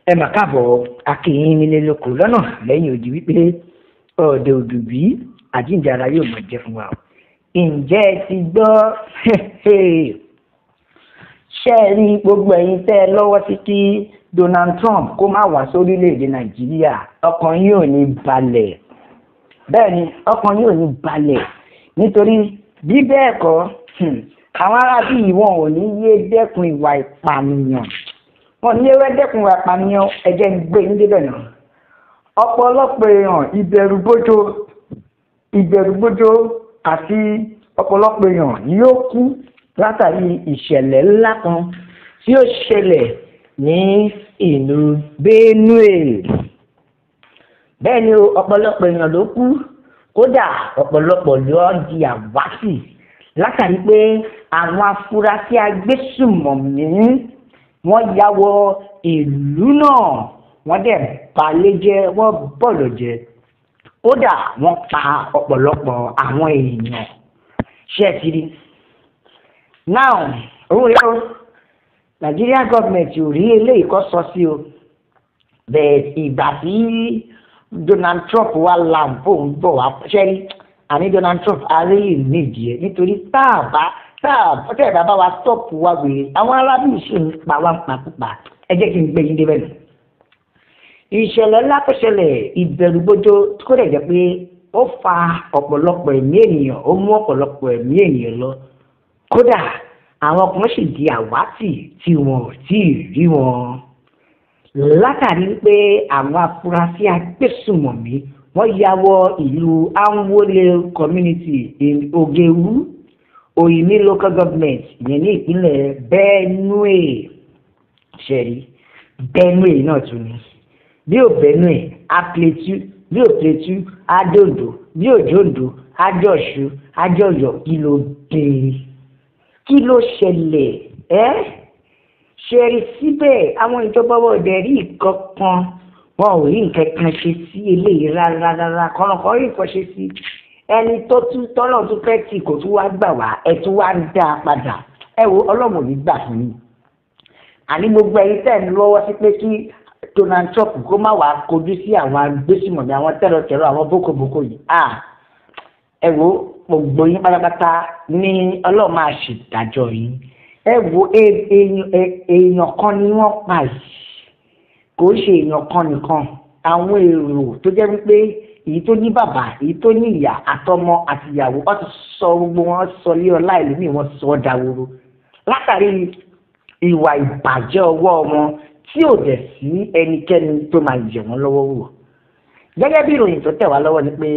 Ẹ mà káàbọ̀, akínyìn nílé lóko lọ́nà lẹ́yìn odi wípé ọ̀dẹ̀ òdùbí àjíǹde ara yóò mọ̀ jẹ́ fún wa o. Ǹjẹ́ ẹ ti gbọ́? Ṣé ẹ rí gbogbo ẹ̀yin tẹ́ ẹ lọ́wọ́ sí kí Donald Trump kó má wá sórílẹ̀-èdè Nàìjíríà, ọkàn yín ò ní balẹ̀. Bẹ́ẹ̀ ni, ọkàn yín ò ní balẹ̀ nítorí bí bẹ́ẹ̀ kọ́, àwọn arábí wọn ò ní yé dẹ́kun ìwà ìpànìyàn. Wọn ní yé dẹ́kun ìwà ìpànìyàn. Ẹ jẹ́ n gbé yín débẹ̀ náà. Ọ̀pọ̀lọpọ̀ èèyàn ìbẹ̀rùbojo àti ọ̀pọ̀lọpọ̀ èèyàn ni yóò kú látàrí ìṣẹ̀lẹ̀ ńlá kan tí ó ṣẹlẹ̀ ní ìlú Benue. Bẹ́ẹ̀ ni, ọ̀pọ̀lọpọ̀ èèyàn ló kú, kódà ọ̀pọ̀lọpọ̀ ló di àwátì látàrí pé àwọn afurasí agbésùmọ̀mí wọ́n ya wọ ìlú náà, wọ́n dẹ̀ balẹ̀ jẹ́, wọ́n bọ̀lọ̀ jẹ́, kódà wọ́n pa ọ̀pọ̀lọpọ̀ àwọn èèyàn. Ṣé ẹ ti rí? Now, òun rèé o, Nigerian government ò rí eléyìí kọ́ sọ sí o. Bẹ́ẹ̀ ìgbà tí Donald Trump wá làǹfò ń bọ̀ wá ṣẹ́rí, àní Donald Trump arílì nídìí ẹ̀ nítorí tá a bá tá a tẹ́ ẹ̀ bá bá wa stop wa wèrè àwọn arábìnrin ṣì ń pa wá ń pakúpa. Ẹ jẹ́ kí n gbé yín débẹ̀ nù. Ìṣẹ̀lẹ̀ ńlá tó ṣẹlẹ̀, ìbẹ̀rùbojo kó dẹ̀ jẹ́ pé ó fa ọ̀pọ̀lọpọ̀ ẹ̀mí ènìyàn, ó mú ọ̀pọ̀lọpọ̀ ẹ̀mí ènìyàn lọ, kódà àwọn kan sì di àwátì tí wọn ò tí ì rí wọn látàrí pé àwọn afurasí agbésùmọ̀mí wọ́n ya wọ ìlú Anwole community in Ogewu, Oyimi local government, ìyẹn ní ìpínlẹ̀ Benue. Ṣẹ̀rí Benue náà tún ni, bí ò Benue á Plateau, bí ò Plateau á dòndò, bí ò jòǹdò á jọ̀ṣù á jọ̀yọ̀. Kí ló dé? Kí ló ṣẹlẹ̀? Ẹ́ ṣe rí síbẹ̀, àwọn ìjọba wọ̀dẹ̀ rí nǹkan kan, wọn ò rí nǹkan kan ṣe sí eléyìí rárá rárá. Kọ́nàkọ́ rí nǹkan ṣe sí ẹni tó tún tọ́lọ̀ tún fẹ́ tì kò tún wá gbà wá, ẹ tún wá ń dá a padà. Ẹ wo, Ọlọ́run ò ní gbà fún yín. Àní gbogbo ẹ̀yin tẹ̀ ń lọ́wọ́ sí pé kí Donald Trump kó má wàá kojú sí àwọn agbésùmọ̀mí, àwọn tẹ̀rọ̀tẹ̀rọ̀, àwọn bókobòko yìí, ẹ wo, gbogbo yín pátápátá ní Ọlọ́run máa ṣèdájọ́ yín. Ẹ wo, èèyàn kan ni wọ́n pa yìí, kò ṣe èèyàn kan nìkan. Àwọn èrò tó jẹ́ wípé èyí tó ní bàbá, èyí tó ní ìyá, àtọmọ àti ìyàwó, wọ́n ti sọ gbogbo wọn sọ lé ọlá ìlú míì, wọ́n sọ ọ́ dahoro látàrí ìwà ìbàjẹ́ ọwọ́ wọn tí ò dẹ̀ sí ẹnikẹ́ni tó máa yẹ̀ wọ́n lọ́wọ́ wò. Gẹ́gẹ́ bí ìròyìn tó tẹ̀ wá lọ́wọ́ ni pé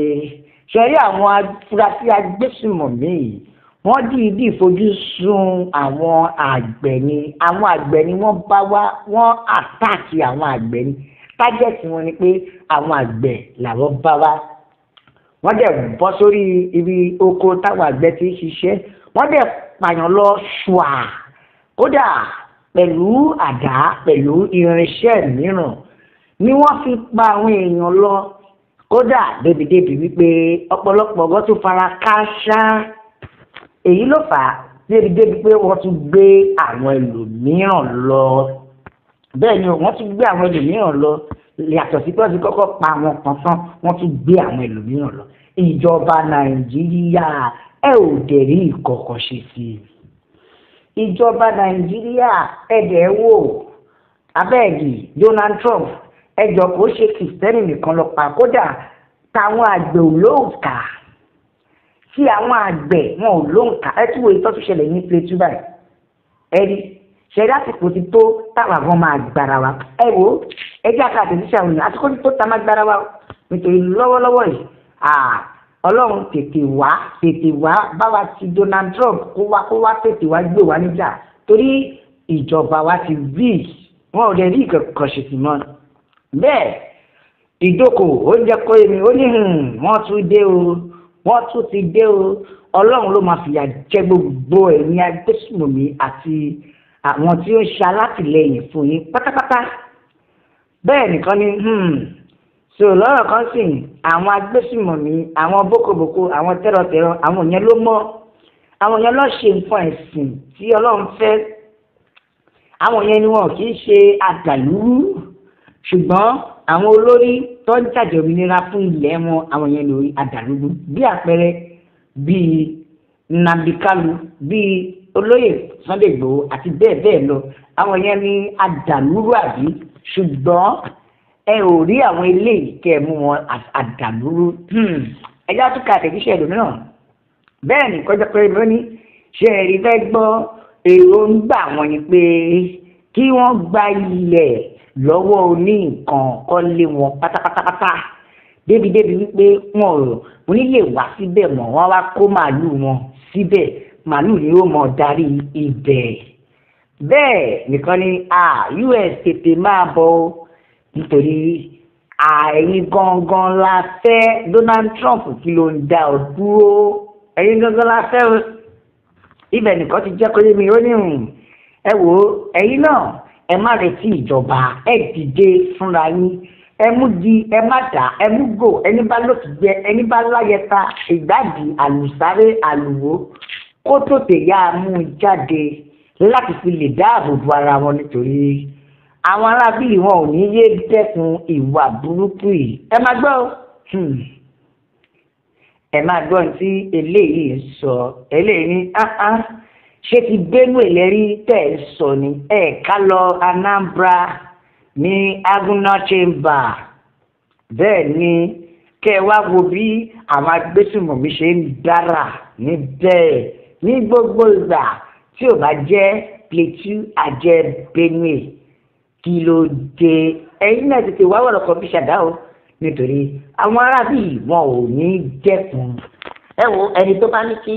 ṣe rí àwọn afurasí agbésùmọ̀mí yìí, wọ́n dìídì fojú sun àwọn àgbẹ̀ ni. Àwọn àgbẹ̀ ni wọ́n bá wá, wọ́n attack àwọn àgbẹ̀ ni. Target wọn ni pé àwọn àgbẹ̀ làwọn bá wá. Wọ́n dẹ̀ bọ́ sórí ibi oko táwọn àgbẹ̀ ti ń ṣiṣẹ́, wọ́n dẹ̀ pààyàn lọ ṣùà, kódà pẹ̀lú àdá, pẹ̀lú irinṣẹ́ mìíràn ni wọ́n fi pa àwọn èèyàn lọ, kódà débìdébì wípé ọ̀pọ̀lọpọ̀ ọgọ́ tún fara kááṣá. Èyí ló fà á débìdébì pé wọ́n tún gbé àwọn ẹlòmíràn lọ. Bẹ́ẹ̀ ni, wọ́n tún gbé àwọn ẹlòmíràn lọ. Yàtọ̀ sí pé wọ́n ti kọ́kọ́ pa àwọn kan tán, wọ́n tún gbé àwọn ẹlòmíràn lọ. Ìjọba Nàìjíríà, ẹ ò dẹ̀ rí ìkọ̀kọ̀ ṣe sí i. Ìjọba Nàìjíríà, ẹ̀dẹ̀ wò abẹ́ẹ̀gì Donald Trump, ẹjọ́ kò ṣe Kìrìsìtẹ́nì nìkan lọ pa, kódà táwọn àgbẹ̀ ò lóǹkà, tí àwọn àgbẹ̀ wọn ò lóǹkà. Ẹ tún wo ìtọ́jú ṣẹlẹ̀ ní Plateau báyìí. Ẹ rí ṣe lásìkò ti tó táwọn àwọn máa gbára wa. Ẹ wo, ẹ jẹ́ àká àtẹ̀jíṣẹ́ àwọn èèyàn, àsìkò ti tó tá máa gbára wa, nítorí lọ́wọ́lọ́wọ́ yìí, Ọlọ́run tètè wá, tètè wá bá wa ti Donald Trump, kó wá tètè wá gbé wa níjà, torí ìjọba wa ti rí wọn ò lè rí ìkankan ṣe sí mọ́. Bẹ́ẹ̀ ìdókòwò oúnjẹ kọ́ èmi ó ní wọ́n tún dé o, wọ́n tún ti dé o. Ọlọ́run ló máa fìyà jẹ gbogbo ẹ̀yin agbésùmọ̀mí àti àwọn tí ó ń ṣe alátìlẹyìn fún yín pátápátá. Bẹ́ẹ̀ nìkan ni so lọ́rọ̀ kan sì, àwọn agbésùmọ̀mí, àwọn bókobòko, àwọn tẹ́rọ̀tẹ́rọ̀, àwọn yẹn ló mọ́, àwọn yẹn ló ṣe nǹkan ẹ̀sìn tí Ọlọ́run fẹ́. Àwọn yẹn ni wọn kì í ṣe àdàlúrú. Ṣùgbọ́n àwọn olórí tó ń jàjà òmìnira fún ilẹ̀ wọn, àwọn yẹn lórí adàlúrú, bí àpẹẹrẹ bíi Nnamdi Kanu, bíi olóyè Sunday Igboho àti bẹ́ẹ̀ bẹ́ẹ̀ lọ, àwọn yẹn ní adàlúrú àbí. Ṣùgbọ́n ẹ ò rí àwọn eléyìí kẹ́ ẹ mú wọn àdàlúrú. Ẹjá tún ka àtẹ̀jíṣẹ́ ẹlòmíràn. Bẹ́ẹ̀ ni kọjá pé mo ní ṣe ẹ̀rí fẹ́ gbọ́ èròǹgbà wọn ni pé kí wọ́n gba ilẹ̀ lọ́wọ́ oní nǹkan kọ́lé wọn pátápátápátá, débi-débi wípé wọn ò ní lè wá síbẹ̀ mọ́, wọ́n wá kó màálù wọn síbẹ̀, màálù ni ó mọ̀ darí ibẹ̀. Bẹ́ẹ̀ nìkan ni US tètè máa bọ̀ o, nítorí ẹ̀yin gangan la fẹ́. Donald Trump kí ló ń dá ọ dúró, ẹ̀yin gangan la fẹ́ o. Ibẹ̀ nìkan ti jẹ́ kó yé mi, ó ní ẹ wò ó, ẹ̀yin náà ẹ má retí ìjọba, ẹ dìde fúnra yín, ẹ mú di, ẹ má dà, ẹ mú gò, ẹni bá lókìgbẹ, ẹni bá láyẹta, ìgbàdì àlùsáré àlùwò kó tó tè yá mú jáde láti fi lè dáàbò bo ara wọn, nítorí àwọn arábìlì wọn ò ní yé dẹ́kun ìwà burúkú yìí. Ẹ máa gbọ́, ẹ máa gbọ́ tí eléyìí ń sọ. Eléyìí ní ṣé ti Benue lẹ́rí tẹ̀ ń sọ ni? Ẹ ká lọ Anambra ní Aguna Chamber. Bẹ́ẹ̀ ni kẹ́ ẹ wá wo bí àwọn agbésùmọ̀mí ṣe ń dára níbẹ̀ ní gbogbo ìgbà. Tí ò bá jẹ́ Plateau, àjẹ́ Benue, kí ló dé? Ẹ̀yin náà tètè wá wọ̀rọ̀ kan fi ṣàdá o, nítorí àwọn arábì wọn ò ní dẹ́kun. Ẹ wo ẹni tó bá ní kí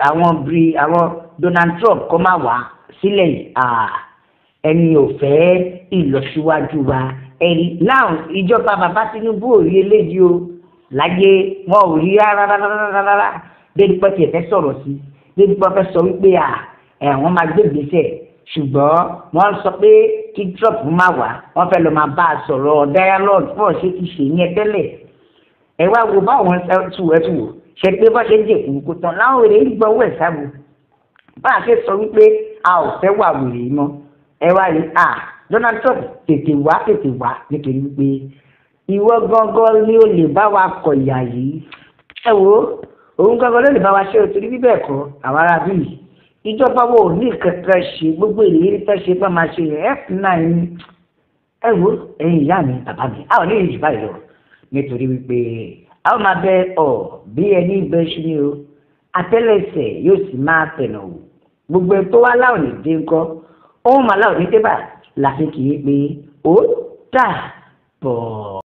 àwọn bíi àwọn Donald Trump kó má wá sílẹ̀, ẹni ò fẹ́ ìlọsíwájú wa. Ẹni náà ìjọba bàbá Tinubu ò rí eléyìí o láyé, wọn ò rí rárá rárá rárá. Débi pé tiẹ̀ fẹ́ sọ̀rọ̀ sí, débi pé fẹ́ sọ wípé wọ́n máa gbé ìgbésẹ̀, ṣùgbọ́n wọ́n sọ pé kí Trump má wá, wọ́n fẹ́ lọ máa bá a sọ̀rọ̀ dialogue fún ọ̀ṣẹ́ ti ṣe yẹn tẹ́lẹ̀. Ẹ wá wo báwọn tù ẹ tù wò ṣe pé bá ṣe ń jẹ kúrúkú tán láwọn èrè ń gbọ́ owó ẹ̀ sábò, bá a ṣe sọ wípé a ò fẹ́ wà wèrè mọ́. Ẹ wá rí a Donald Trump tètè wá, tètè wá, nítorí wípé ìwọ gangan ni ó lè bá wa kọ̀yà yìí. Ẹ wo òun gangan ló lè bá wa ṣe o, torí bíbẹ̀ kọ́ àwọn ará bíi ìjọba wo ní kankan ṣe gbogbo ìlérí tó ṣe bá máa ṣe F9. Ẹ wo ẹ̀yin ìyá mi, bàbá mi, a ò ní ìjù báyìí lọ, nítorí wípé a ó máa bẹ ọ bí ẹni bẹ ṣu ni o, àtẹ́lẹsẹ̀ yóò sì máa tẹ̀nà o. Gbogbo ẹ tó wá láwọn ní dé ńkọ́, òun máa láwọn ní débà láfi kì í pé ó dà bọ̀.